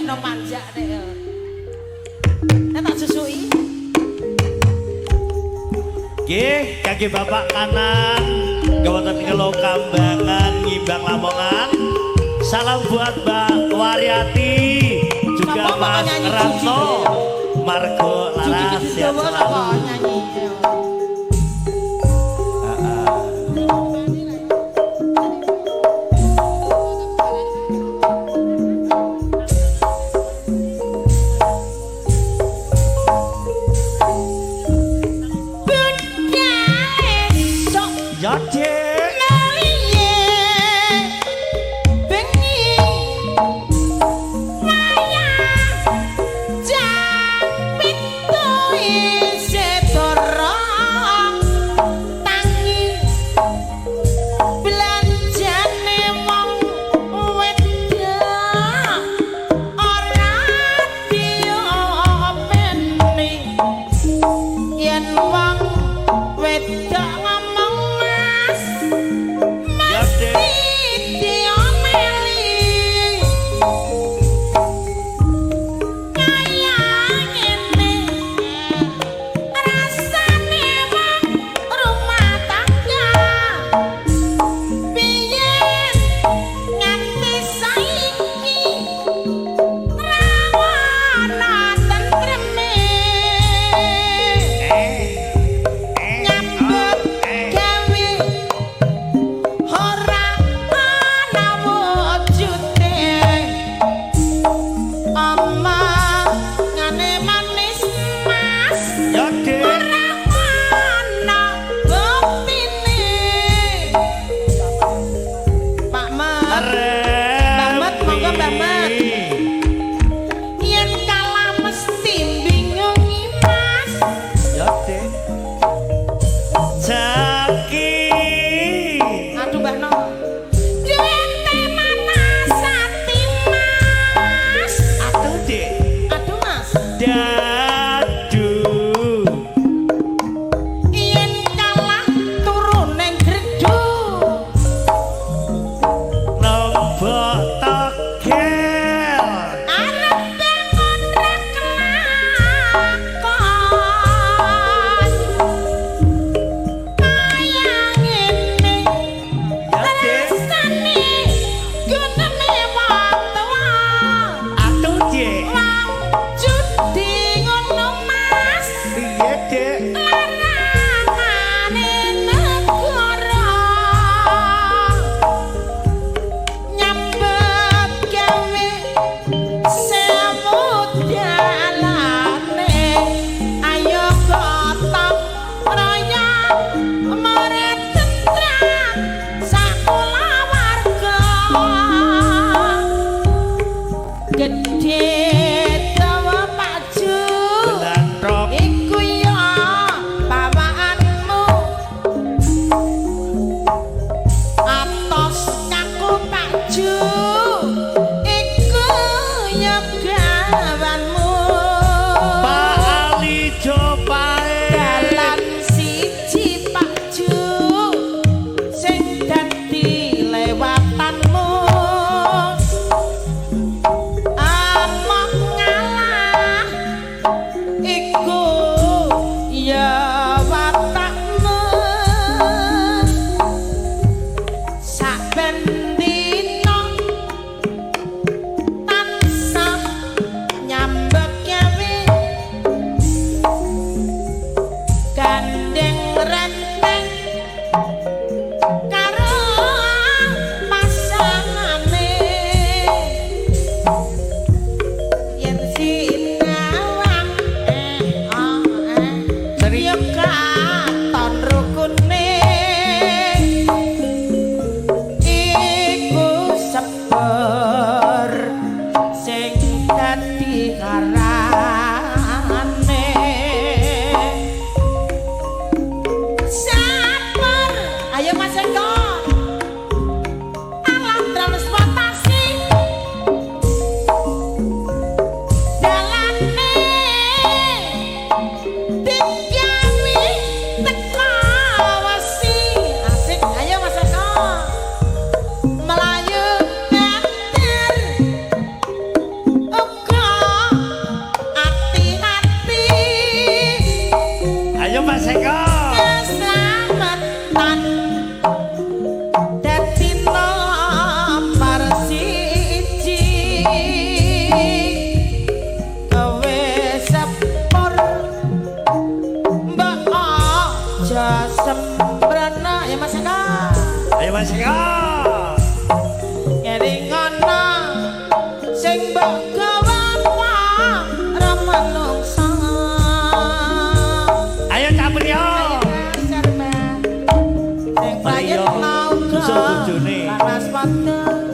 Mbah No manjak nek. Nek tak susuki. Nggih, kangge Bapak kanan wonten Ngelo Kambangan Ngimbang Lamongan. Salam buat Mbak Waryati, juga Bapak Mas nyanyi Ratno, Margo Laras, Judi sehat dawa selalu. sapa nyanyi. Budal esuk. Ya, Dek. Meliye bengi wayah jam 7 isih dorong tangi belanjane wong wedok ora diopeni yen wong wedok ngomong mas Ya, Dek. mesti diomeli kaya ngene rasane wong rumah tangga biyen nganti saiki ra ana tentreme nyambut gawe ora ana wujude omongane manis mas Ya, Dek. ora ana buktine. Pak Mat, Mbah Mat, monggo Mbah Mat. Yen kalah mesti bingungi mas. Ya, Dek. Jaki. Aduh, Mbah No. Duwite manasati mas. Aduh, Dek. Aduh, Mas. Dadu. Yen kalah turu neng gerdu. Nombok togel. Arep bangun ra kelakon. Kaya ngene Ya, Dek. rasane gunane wong tuwa. Aduh, Dek. Wong judi ngono mas. Piye, Dek? Larangane negara nyambut gawe sewu dalane ayo gotong royong more tentram sakulawarga gedhe dawa Pak Ju. Belantrok. Iku ya bawaanmu atos kaku Pak Ju iku ya gawanmu. Pak Ali Jopae. Dalan siji Pak Ju sing dadi lewatanmu. Susul bojone. Lan waspada.